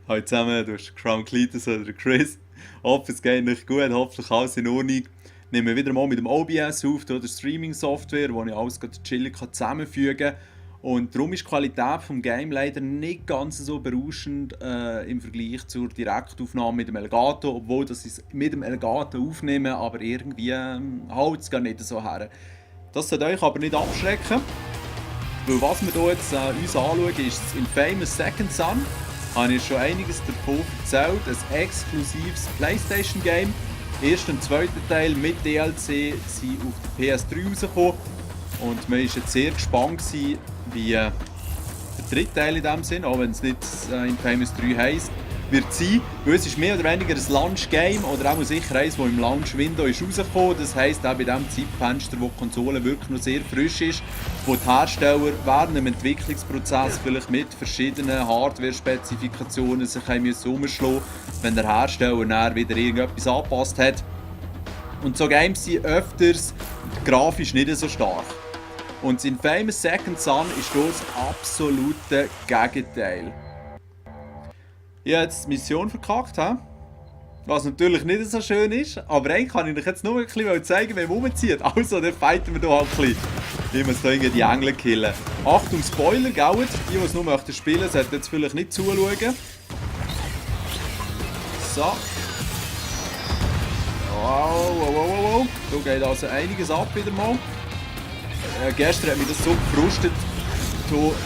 Hallo zusammen, du hast Crown Cletus oder Chris. Hoffe es geht nicht gut, hoffentlich alles in Ordnung. Nehmen wir wieder mal mit dem OBS auf, der Streaming-Software, wo ich alles chillig zusammenfügen kann. Und darum ist die Qualität des Game leider nicht ganz so berauschend im Vergleich zur Direktaufnahme mit dem Elgato, obwohl das ich es mit dem Elgato aufnehme, aber irgendwie haut es gar nicht so her. Das sollte euch aber nicht abschrecken, weil was wir hier jetzt uns anschauen, ist das Infamous Second Son. Habe ich schon einiges davon erzählt. Ein exklusives PlayStation-Game. Erster und zweiter Teil mit DLC sind auf der PS3 rausgekommen. Und man war jetzt sehr gespannt, wie der dritte Teil in diesem Sinn, auch wenn es nicht Infamous 3 heisst, wird sein. Weil es ist mehr oder weniger ein Launch-Game oder auch sicher eins, das im Launch-Window ist rausgekommen. Das heisst auch bei diesem Zeitfenster, wo die Konsole wirklich noch sehr frisch ist, wo die Hersteller während dem Entwicklungsprozess vielleicht mit verschiedenen Hardware-Spezifikationen sich umschlagen mussten, wenn der Hersteller dann wieder irgendetwas angepasst hat. Und so Games sind öfters grafisch nicht so stark. Und das Infamous Second Son ist hier das absolute Gegenteil. Ich habe jetzt die Mission verkackt, was natürlich nicht so schön ist, aber eigentlich kann ich euch jetzt nur ein bisschen zeigen, wie man rumzieht. Also, dann fighten wir hier halt ein bisschen. Ich muss hier die Engel killen. Achtung, Spoiler, gell? Die es nur möchten spielen, sollten jetzt vielleicht nicht zuschauen. So. Wow. Da geht also einiges ab wieder mal. Gestern hat mich das so gefrustet,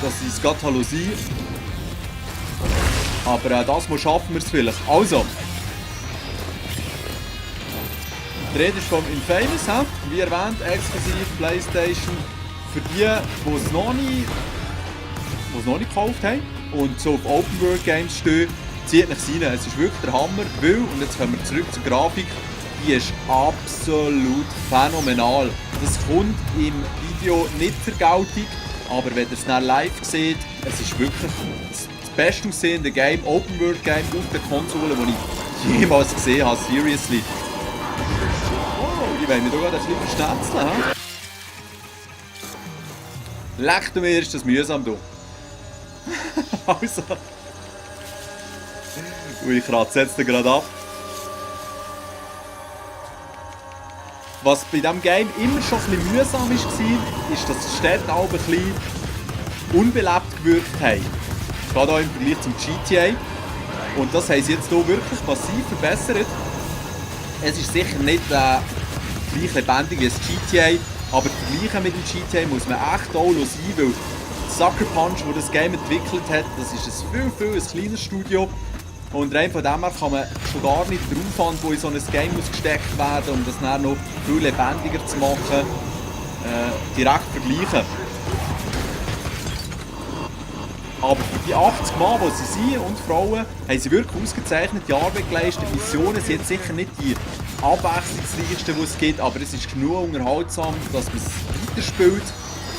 dass ich es gerade Hallo sein. Aber das mal schaffen wir es vielleicht. Also. Die Rede ist vom Infamous, wie erwähnt, exklusiv PlayStation. Für die, die es noch nicht gekauft haben und so auf Open World Games stehen, zieht nicht rein. Es ist wirklich der Hammer, weil, und jetzt kommen wir zurück zur Grafik, die ist absolut phänomenal. Das kommt im Video nicht zur Geltung, aber wenn ihr es dann live seht, es ist wirklich das best aussehende Game, Open World Game auf der Konsole, das ich jemals gesehen habe, seriously. Oh, ich will mir hier gerade ein bisschen verstänzeln. Leckt mir, ist das mühsam hier. Also. Ui, ich kratze jetzt gerade ab. Was bei diesem Game immer schon ein bisschen mühsam war, ist, dass die Städte auch ein bisschen unbelebt gewirkt haben. Gerade auch im Vergleich zum GTA. Und das haben sie jetzt hier wirklich massiv verbessert. Es ist sicher nicht gleich lebendig wie das GTA, aber vergleichen mit dem GTA muss man echt auch sein, weil Sucker Punch, das das Game entwickelt hat, das ist ein viel kleines Studio. Und rein von dem her kann man schon gar nicht den Aufwand, der in so ein Game muss gesteckt werden, um das dann noch viel lebendiger zu machen, direkt vergleichen. Aber für die 80 Mann, die sie sind und Frauen, haben sie wirklich ausgezeichnete Arbeit geleistet. Die Missionen sind jetzt sicher nicht die abwechslungsreichsten, die es gibt, aber es ist genug unterhaltsam, dass man es weiterspielt,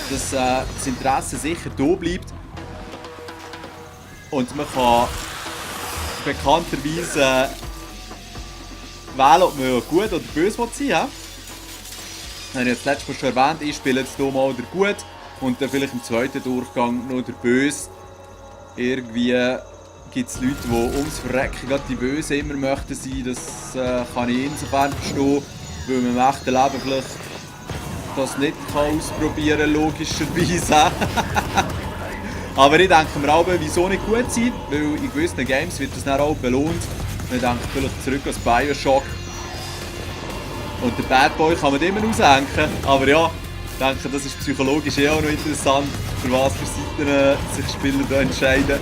dass das Interesse sicher da bleibt. Und man kann bekannterweise wählen, ob man gut oder böse sein will. Ich habe jetzt letztes Mal schon erwähnt, ich spiele jetzt hier mal der Gut und dann vielleicht im zweiten Durchgang noch der Böse. Irgendwie gibt es Leute, die ums Verrecken gerade die Böse immer möchten sein. Das kann ich insofern verstehen, weil man im echten Leben vielleicht das nicht ausprobieren kann, logischerweise. Aber ich denke mir auch, wieso nicht gut sein, weil in gewissen Games wird das dann auch belohnt. Ich denke vielleicht zurück als Bioshock. Und den Bad Boy kann man immer aushängen, aber ja, ich denke, das ist psychologisch auch noch interessant, für was für Seiten sich Spieler da entscheiden.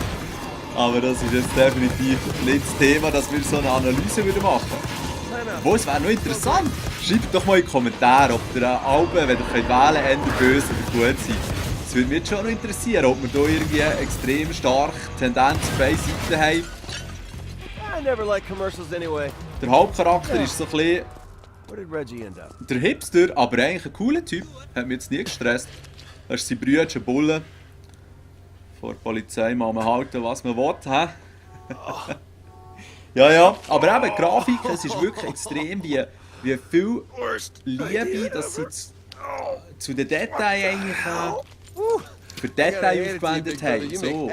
Aber das ist jetzt definitiv nicht das Thema, dass wir so eine Analyse machen würden. Wo es wäre noch interessant, schreibt doch mal in die Kommentare, ob ihr Alben, wenn ihr wählen könnt, entweder böse oder gut seid. Es würde mich jetzt schon noch interessieren, ob wir hier irgendwie extrem stark Tendenz auf beide Seiten haben. Der Hauptcharakter ist so ein bisschen der Hipster, aber eigentlich ein cooler Typ. Hat mich jetzt nie gestresst. Das ist sein Brüder, Bulle. Vor der Polizei mal halten, was man will. Ja, aber eben die Grafik, es ist wirklich extrem, wie viel Liebe, dass sie zu den Details eigentlich für Details aufgewendet haben. So.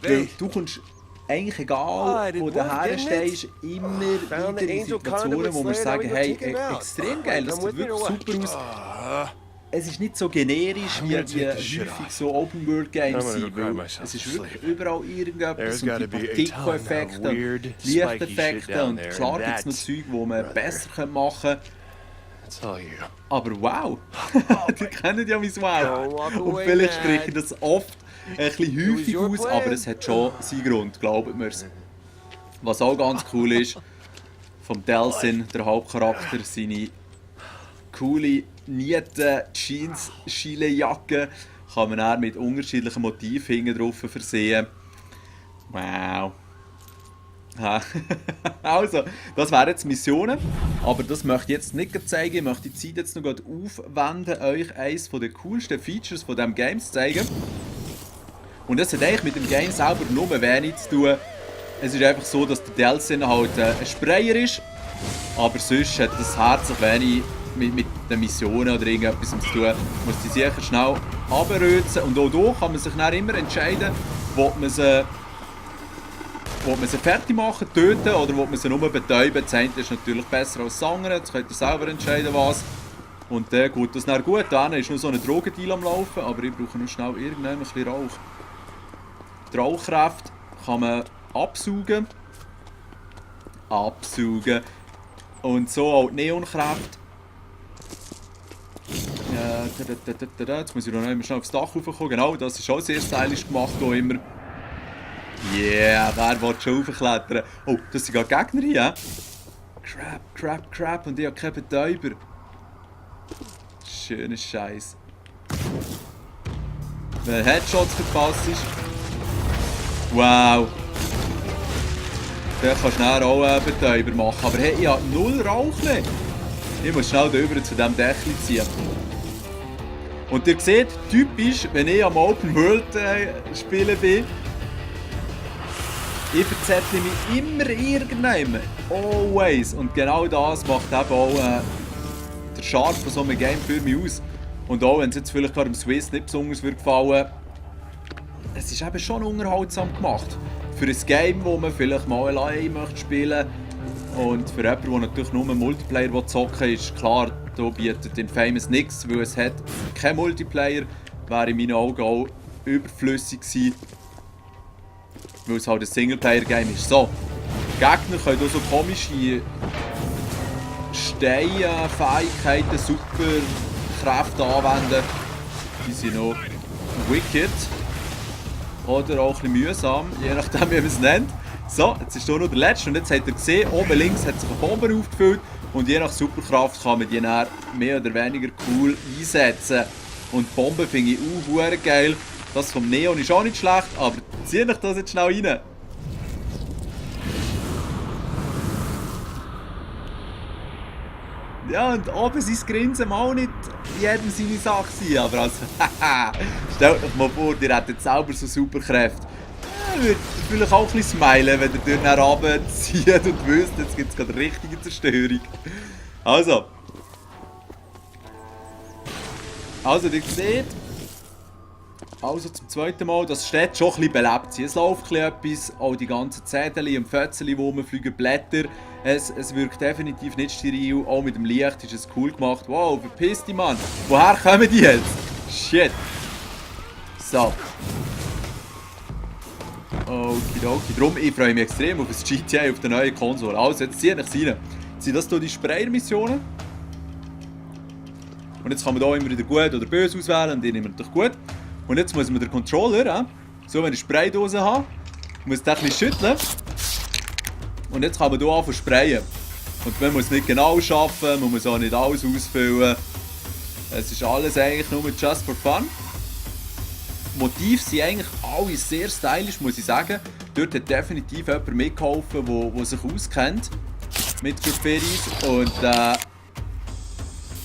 Weil du kommst eigentlich egal, wo du herstehst, immer wieder in Situationen, wo wir sagen, hey, extrem geil, das sieht wirklich super aus. Es ist nicht so generisch, wie häufig so Open-World-Games sind, weil es ist wirklich überall irgendetwas und die Partikeleffekte und Lichteffekte und klar gibt es noch Zeug, die man besser machen könnte. Aber wow, die kennen ja mein Wow. Und vielleicht spreche ich das oft ein bisschen häufig aus, aber es hat schon seinen Grund, glaubt mir's. Was auch ganz cool ist, vom Delsin, der Hauptcharakter, seine coole Nieten, Jeans, Chilejacke kann man auch mit unterschiedlichen Motiven hinten drauf versehen. Wow. Also, das wären jetzt Missionen, aber das möchte ich jetzt nicht zeigen. Ich möchte die Zeit jetzt noch aufwenden, euch eines der coolsten Features von diesem Game zu zeigen. Und das hat eigentlich mit dem Game selber nur wenig zu tun. Es ist einfach so, dass der Delsin halt ein Sprayer ist, aber sonst hat das herzlich wenig mit den Missionen oder irgendetwas zu tun. Man muss die sicher schnell runterrützen und auch hier kann man sich dann immer entscheiden, ob man sie fertig machen, töten oder ob man sie nur betäuben. Das eine ist natürlich besser als das andere, jetzt könnt ihr selber entscheiden was. Und dann geht das dann gut, da ist noch so ein Drogendeal am Laufen, aber ich brauche noch schnell irgendwann ein bisschen Rauch. Die Rauchkräfte kann man absaugen. Und so auch die Neonkräfte. Jetzt muss ich noch einmal schnell aufs Dach raufkommen. Genau, das ist auch sehr stylisch gemacht hier immer. Yeah, wer will schon raufklettern? Oh, das sind gerade Gegner hier. Crap. Und ich habe keinen Betäuber. Schöner Scheiß. Wenn Headshots verpasst ist. Wow. Der kann schnell auch einen Betäuber machen. Aber hey, ich habe 0 Rauch mehr. Ich muss schnell rüber zu diesem Dächli ziehen. Und ihr seht, typisch, wenn ich am Open World spielen bin, ich verzettle mich immer irgendwann. Always. Und genau das macht eben auch der Charme von so einem Game für mich aus. Und auch wenn es jetzt vielleicht gerade im Swiss nicht besonders gefallen würde, es ist eben schon unterhaltsam gemacht. Für ein Game, das man vielleicht mal alleine möchte spielen. Und für jemanden, der natürlich nur Multiplayer zocken will, ist klar, da bietet Infamous nichts, weil es hat kein Multiplayer. Wäre in meinen Augen auch überflüssig gewesen, weil es halt ein Singleplayer-Game ist. So, die Gegner können auch so komische Steinfähigkeiten, Superkräfte anwenden. Die sind noch wicked. Oder auch ein bisschen mühsam, je nachdem wie man es nennt. So, jetzt ist hier noch der letzte und jetzt habt ihr gesehen, oben links hat sich eine Bombe aufgefüllt und je nach Superkraft kann man die dann mehr oder weniger cool einsetzen. Und die Bombe finde ich auch geil. Das vom Neon ist auch nicht schlecht, aber ziehe ich das jetzt schnell rein. Ja, und oben sein Grinsen mal nicht jedem seine Sache sein, aber also, stellt euch mal vor, ihr hättet selber so Superkräfte. Würde vielleicht auch ein bisschen smilen, wenn ihr dort runterzieht und wüsst, jetzt gibt es gerade richtige Zerstörung. Also, ihr seht, also zum zweiten Mal, das steht schon ein bisschen belebt. Es läuft etwas, auch die ganzen Zettel und Fötzchen, die rumfliegen, Blätter. Es wirkt definitiv nicht steril, auch mit dem Licht ist es cool gemacht. Wow, verpiss dich, Mann! Woher kommen die jetzt? Shit! So. Okidoki. Darum, ich freue mich extrem auf das GTA auf der neuen Konsole. Also, jetzt ziehe ich es rein. Sind das hier die Sprayer-Missionen? Und jetzt kann man hier immer wieder gut oder böse auswählen und die nehmen wir natürlich gut. Und jetzt muss man den Controller, so wenn ich eine Spraydose habe, muss ich den ein bisschen schütteln. Und jetzt kann man hier anfangen zu sprayen. Und man muss nicht genau arbeiten, man muss auch nicht alles ausfüllen. Es ist alles eigentlich nur just for fun. Die Motive sind eigentlich alle sehr stylisch, muss ich sagen. Dort hat definitiv jemand mitgeholfen, der sich auskennt mit Graffitis. Und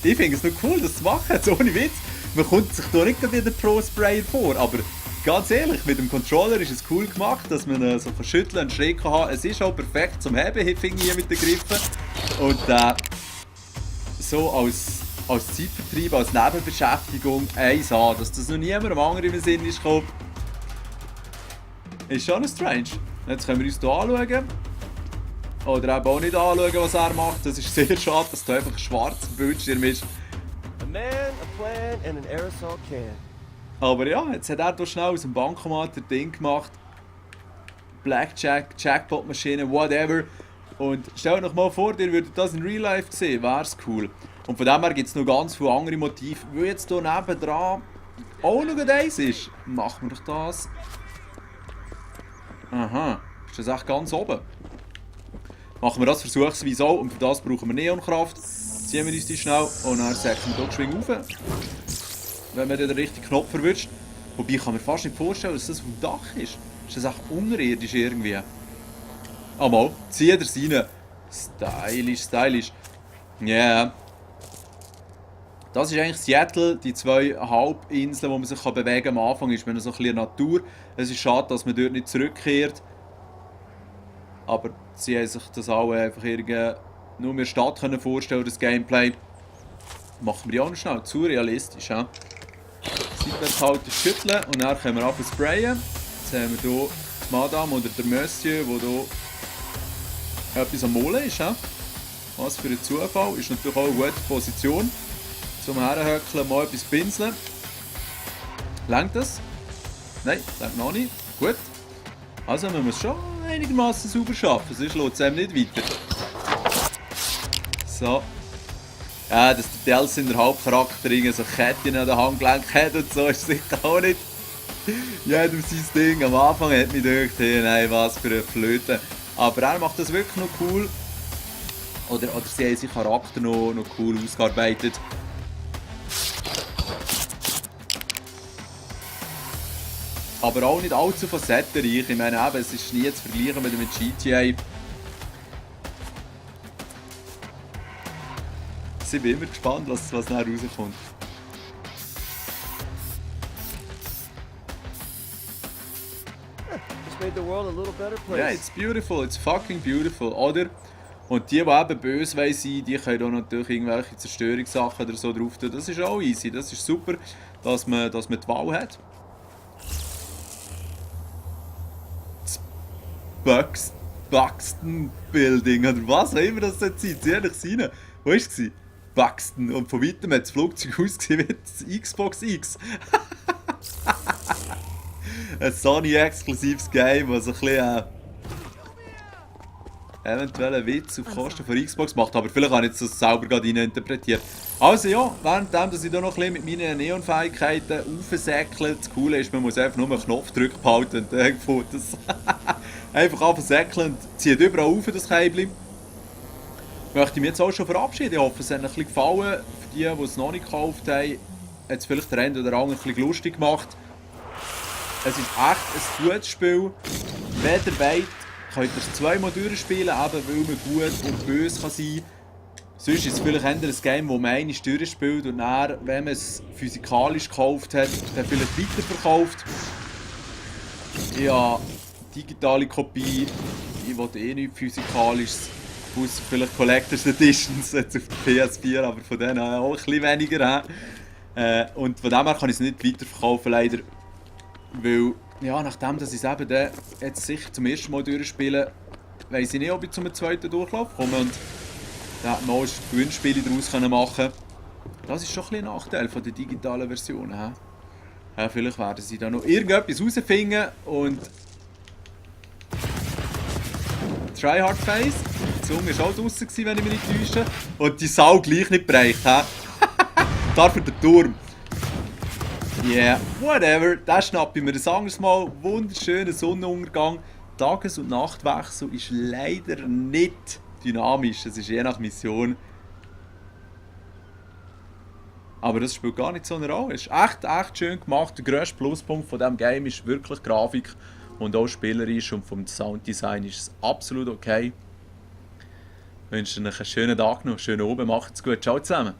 ich finde es noch cool, das zu machen, so ohne Witz. Man kommt sich hier nicht wie der Pro-Sprayer vor, aber ganz ehrlich, mit dem Controller ist es cool gemacht, dass man so schütteln und Schräg kann haben. Es ist auch perfekt zum Heben, finde ich, mit den Griffen. Und so als Zeitvertreib, als Nebenbeschäftigung, eins an, dass das noch niemandem anderen im Sinn ist gekommen. Ist schon strange. Jetzt können wir uns hier anschauen. Oder eben auch nicht anschauen, was er macht. Das ist sehr schade, dass da einfach ein schwarzer Bildschirm ist. A man, a plan, and an aerosol can. Aber ja, jetzt hat er hier schnell aus dem Bankomat ein Ding gemacht. Blackjack, Jackpot-Maschine, whatever. Und stellt euch mal vor, ihr würdet das in Real Life sehen, wär's cool. Und von dem her gibt es noch ganz viele andere Motive. Weil jetzt hier nebendran auch noch eins ist, machen wir doch das. Aha, ist das echt ganz oben? Machen wir das versuchsweise auch und für das brauchen wir Neonkraft. Ziehen wir uns die schnell und dann säcken wir hier geschwind rauf. Wenn man den richtigen Knopf erwischt. Wobei ich kann mir fast nicht vorstellen, dass das vom Dach ist. Ist das echt unterirdisch irgendwie? Ah mal, zieh das rein. Stylisch, stylisch. Ja. Yeah. Das ist eigentlich Seattle, die zwei Halbinseln, wo man sich bewegen kann. Am Anfang ist man so ein bisschen Natur. Es ist schade, dass man dort nicht zurückkehrt. Aber sie haben sich das auch einfach irgendwie nur in der Stadt vorstellen, das Gameplay. Machen wir ja auch noch schnell, zu realistisch. Ja? Seitwärts halten, schütteln und dann können wir anfangen zu sprayen. Jetzt haben wir hier die Madame oder der Monsieur, der hier etwas am Molen ist. Ja? Was für ein Zufall. Ist natürlich auch eine gute Position. Zum Herhöckeln mal etwas pinseln. Längt das? Nein, längt noch nicht. Gut. Also man muss schon einigermaßen sauber schaffen, sonst lässt es einem nicht weiter. So. Ja, dass der Delsin, der Hauptcharakter, so Kettchen an den Handgelenk hat und so, ist sicher auch nicht jedem sein Ding. Am Anfang hat mich gedacht, hey, nein, was für eine Flöte. Aber er macht das wirklich noch cool. Oder sie haben seinen Charakter noch cool ausgearbeitet. Aber auch nicht allzu facettenreich. Ich meine, eben, es ist nie zu vergleichen mit GTA. Ich bin immer gespannt, was nachher rauskommt. Just made the world a little better place. Yeah, it's beautiful, it's fucking beautiful, oder? Und die eben böse sein wollen, die können auch natürlich irgendwelche Zerstörungssachen oder so drauf tun. Das ist auch easy, das ist super, dass man die Wahl hat. Das Buxton Building oder was auch immer das jetzt sein, zieh dich rein. Wo war es? Buxton. Und von weitem hat das Flugzeug ausgesehen wie das Xbox X. Ein Sony-exklusives Game, das ein bisschen eventuell einen Witz auf Kosten von Xbox macht, aber vielleicht habe ich das selber gerade interpretiert. Also ja, währenddem, dass ich hier noch ein bisschen mit meinen Neon-Fähigkeiten aufsäckle, das Coole ist, man muss einfach nur einen Knopf drücken behalten und dann geht das. Einfach aufsäckeln und zieht überall auf das Käbel. Ich möchte mich jetzt auch schon verabschieden. Ich hoffe, es hat euch ein bisschen gefallen. Für die, die es noch nicht gekauft haben, hat es vielleicht der eine oder andere ein bisschen lustig gemacht. Es ist echt ein gutes Spiel. Wenn ihr wollt, könnt ihr es zweimal durchspielen, eben weil man gut und böse kann sein kann. Sonst ist es vielleicht eher ein Game, das man einmal durchspielt und dann, wenn man es physikalisch gekauft hat, dann vielleicht weiterverkauft. Ja, digitale Kopie, ich will eh nichts Physikalisches. Außer vielleicht Collectors Editions jetzt auf der PS4, aber von denen auch ein bisschen weniger. Und von dem her kann ich es nicht weiterverkaufen, leider. Weil, ja, nachdem dass ich es eben jetzt sicher zum ersten Mal durchspiele, weiss ich nicht, ob ich zum zweiten Durchlauf komme. Und da hätte man auch Gewinnspiele daraus machen können. Das ist schon ein bisschen ein Nachteil von der digitalen Version. Ja, vielleicht werden sie da noch irgendetwas herausfinden und Tryhard Face. Die Zunge war auch draussen, wenn ich mich nicht täusche. Und die Sau gleich nicht bereicht. Dafür der Turm. Yeah, whatever. Das schnappe ich mir ein anderes Mal. Wunderschöner Sonnenuntergang. Tages- und Nachtwechsel ist leider nicht dynamisch. Es ist je nach Mission. Aber das spielt gar nicht so eine Rolle. Es ist echt schön gemacht. Der grösste Pluspunkt von diesem Game ist wirklich die Grafik. Und auch spielerisch und vom Sounddesign ist es absolut okay. Ich wünsche euch einen schönen Tag noch, schönen Abend, macht's gut, ciao zusammen.